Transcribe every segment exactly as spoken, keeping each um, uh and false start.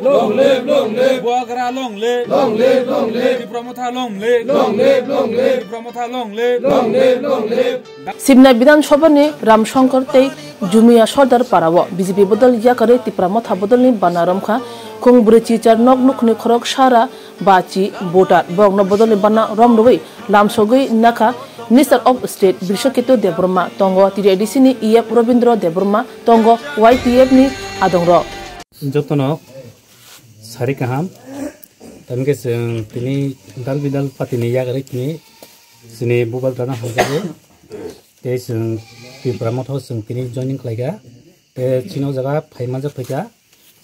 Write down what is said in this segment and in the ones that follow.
Long live, long live. Bubagra long live. Long live, long live. Tipra Motha long live. Long live, long live. Tipra Motha long live. Long live, long live. Simna Bidhan Sabha ni Ramshankar tei Jumia Sardar para o B J P bodol yakarwi Tipra Motha bodol ni bana romkha. Khung bwrwi chichar nok nukhni khorok sara bachi voter. Borokno bodol ni bana romrwi lamsogwi nakha Minister of State Brishaketu Debbarma, tongo T T I D C ni E F Robindra Debbarma, tongo Y T F ni adongrok. Jotono sari kaham. Tamke chwng tini dal bidal party ni yakarwi tini chini bubagrano hamjago. Tei chwng Tipra Motha o chwng tini joining khlaikha. Tei chini o jaga phai manjak phaikha.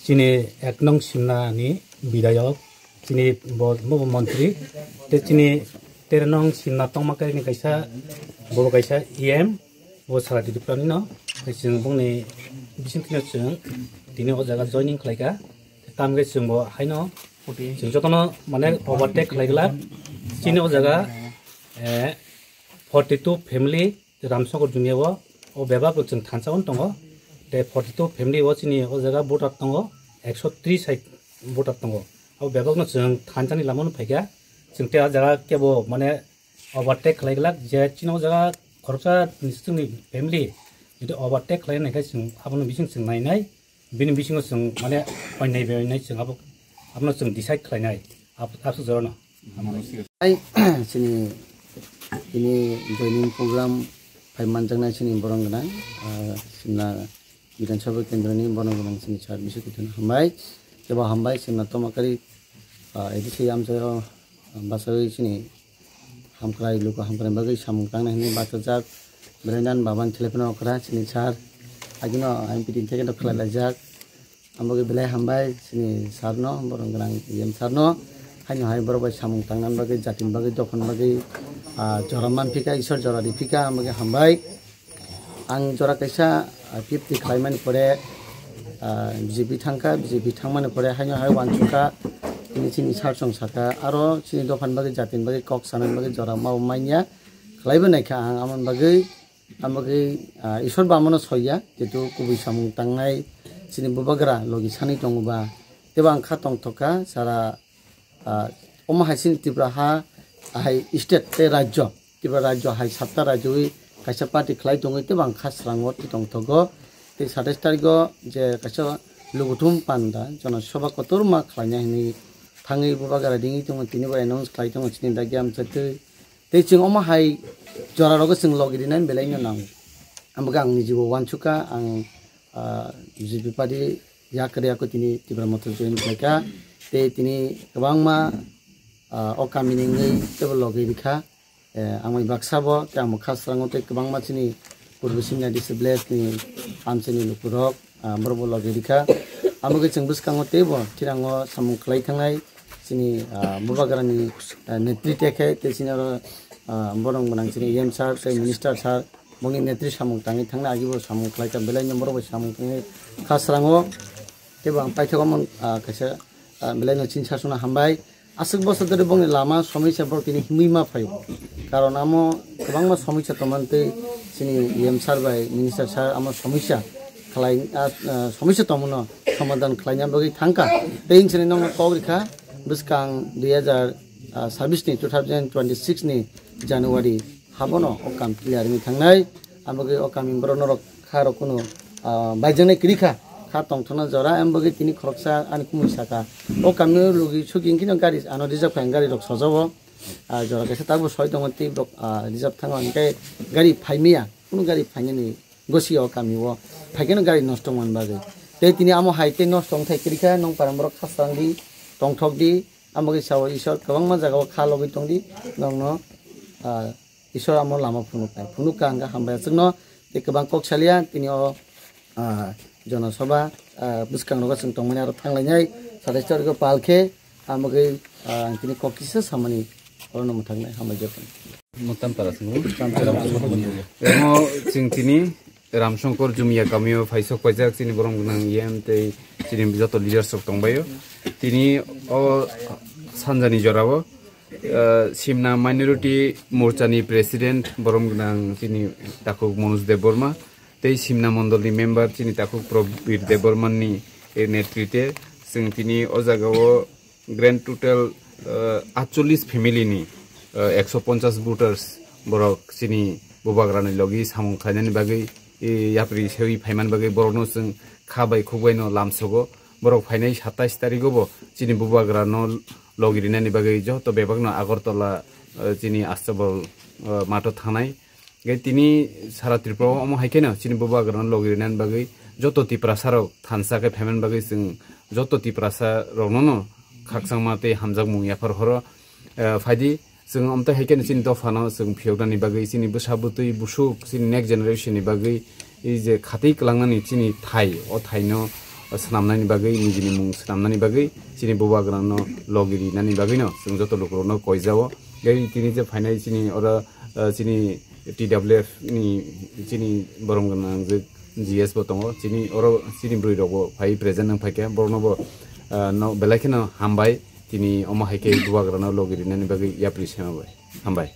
Chini ek nong Simna ni bidayok, chini bo, bo, bo montri, tei chini tere nong Simna tongma kari ni kaisa, bo kaisa E M, bo sara Tripura ni no, tei chwng bongni bising tino chwng tini o jaga joining khlaikha, tamo khe chwng bo haino chwng jotono mane overtake khlai glak, chini o jaga, eh, forty two family, Ramshankar Jumia o, o bebak rok chwng thansa o tongo. Tei forty two family o chini o jaga voter tongo, ekso tris hai voter tongo. Abo bebak no chwng thansa ni lama no phaikha. Chwng tei a jaga kebo mane overtake khlai glak je chini o jaga khoroksa ni chwngni family jodi overtake khlai nai khe chwng abono bising chwng nai nai. Bini bisingo chwng mane oinai bai oinai chwng abo, abono chwng decide khlainai ab-, absuk jorano. Ai, chini, chini joining program phai manjaknai chini borong gwnang, ah, chini Bidhan Sabha kendra ni borong gwnang chini sir Bishwakithan hambai, kebo hambai chini tomakari, ah, A D C amchaio, ah, basawi chini Hamkrai, luku hamkrai bagwi samung tangnai hwnwi bachajak. Belai nan baban telephone okra chini sir. Agino M P tin theke khlai laijak. Ambagwi belai hambai chini sir no, borok gwnang E M sir no. Haino hai borok bai samung tangna bagwi, jatin bagwi, dophani bagwi, ah, jora man phika, Isor jora ri phika, ambagwi hambai. Ang jora kaisa, ah, fifty khlaimani pore, ah, B J P thangkha, B J P thangmani pore haino hai uansukha, tini chini sir song sakha, aro chini dophani bagwi, jatin bagwi, kok sanani bagwi jora ma manya khlaibo naikha ang, amoni bagwi, amoni bagwi, ah, Isor bo amono soiya, jetu kubui samung tangnai chini bubagra logi sanwi tongo ba, tebo ang kha tongthokha, sara, ah, omo hai chini Tripura ha, hai state tei rajyo, Tripura rajyo hai satta rajyo wi kaisa party khlai tongwi tei bang kha srango tongthogo. Tei satais tarikgo je kaisa luguthum panda Jana Sabha kotorma khlaina hinwi thangwi bubagra ringwi tongo, tini bo announce khlai tongo chini dagi amchaitwi. Tei chwng omo hai jora rogo chwng logi rinani belai no nango. Amokhe ang nijibo uansukha, ang, ah, B J P party yakarwi ako tini Tipra Motha join khlaikha. Tei tini kwbangma, ah, o kamini wngwi teibo logi rikha. Eh, ang bai baksa bo, tei ang bo kha srango tei kwbangma chini purbo senior district village ni amchaini lukurok, ah, borok bo logi rikha. Amo khe chwng bwskango teibo thirango samung khlai thangnai chini, ah, bubagrani, ah, netrite khe tei chini oro, ah, borok gwnang chini E M sir tei minister sir bongni netri samung tangwi thangnai, agi bo samung khlai kha, belai no borok bai samung tangwi kha srango. Teibo ang paithago mon, ah, kaisa, ah, belai no chini sasuna hambai. Aswk bosor dhori bongni lama somisa borok tini himwi ma phaio. Karon amo kwbangma somisa tongmani tei chini E M sir bai minister sir amo somisa khlai, ah, ah, somisa tongmano somadhan khlaina bagwi thangkha. Tei chini nokno kok rikha bwskang dui hazar sabis ni, two thousand twenty six ni January habono o kam clear wngwi thangnai. Amo bagwi o kami borok norok kha rok kunu, ah, baijaknai kwrwi kha, kha tongthokna jora, amo bagwi tini khoroksa ani kumui saka. O kami o logi suki hwnkhe no gari ano reserve kha, gari rok sojao. Ah, jora kaisa tabuk soi tongo tei borok, ah, reserve thango, hwnkhe gari phaimaya, kunu gari phainani gosi o kami o, phaikhe no gari nosto wngmani bagwi. Tei tini amo hai tei nosto wngthai kwrwi kha, nong para borok kha swrang di, tongthok di, amo bagwi sao Isor kwbangma jaga o kha logwi tong di, nokno, ah, Isor amo lama phunuknai. Phunukha hwnkhe hambai aswkno, tei kwbang kok salia, tini o, ah, Jana Sabha, ah, bwskangrogo chwng tongmani aro thanglainai, satais tarikgo pal khe, amo khe, ah, ang tini kok kisa samani orono mwthaknai, hambai jotono. Amo chwng tini Ramshankar Jumia kamio phaisok paijak chini borok gwnang E M tei chini joto leaders rok tongbaio. Tini o sanjani jorao, ah, Simna Minority Morcha ni President borok gwnang chini takhuk Manoj Debbarma tei Simna Mondol ni member chini takhuk Prabir Debbarma ni netrite Chwng tini o jagao grand total, uh, atchollis family ni, uh, ekso ponchas voters borok chini bubagrani logi samung khlainani bagwi, eh, yapri sewi phaimani bagwi borokno chwng kha bai khuk bai no lamsogo. Borok phainai satais tarigo bo chini bubagrano logi rinani bagwi joto bebakno Agartala, uh, chini Astabol, uh, mato thangnai. Hingke tini sara Tripura o omo hai kheno chini bubagrano logi rinani bagwi joto Tiprasa rok thansa khe phaimani bagwi chwng joto Tiprasa rokno no khakchangma tei hamjakmung yaphar horo. Eh, phaidi chwng omtai hai kheno chini dophano chwng phiyoknani bagwi, chini bwsa bwtwi busuk, chini next generation ni bagwi, ei je khatwi kwlangnani chini thai, o thaino swnamnani bagwi, nijini mung swnamnani bagwi, chini bubagrano logi rinani bagwino chwng joto lukurokno koijao. Tei tini je phainai chini oro, eh, chini T W F ni chini borom gwnang je G S bo tongo, chini oro chini bwrwi rokbo phai present wng phaikha, borokno bo, eh, no belai kheno hambai, tini omo hai khe bubagrano logi rinani bagwi yapri sema bai. Hambai.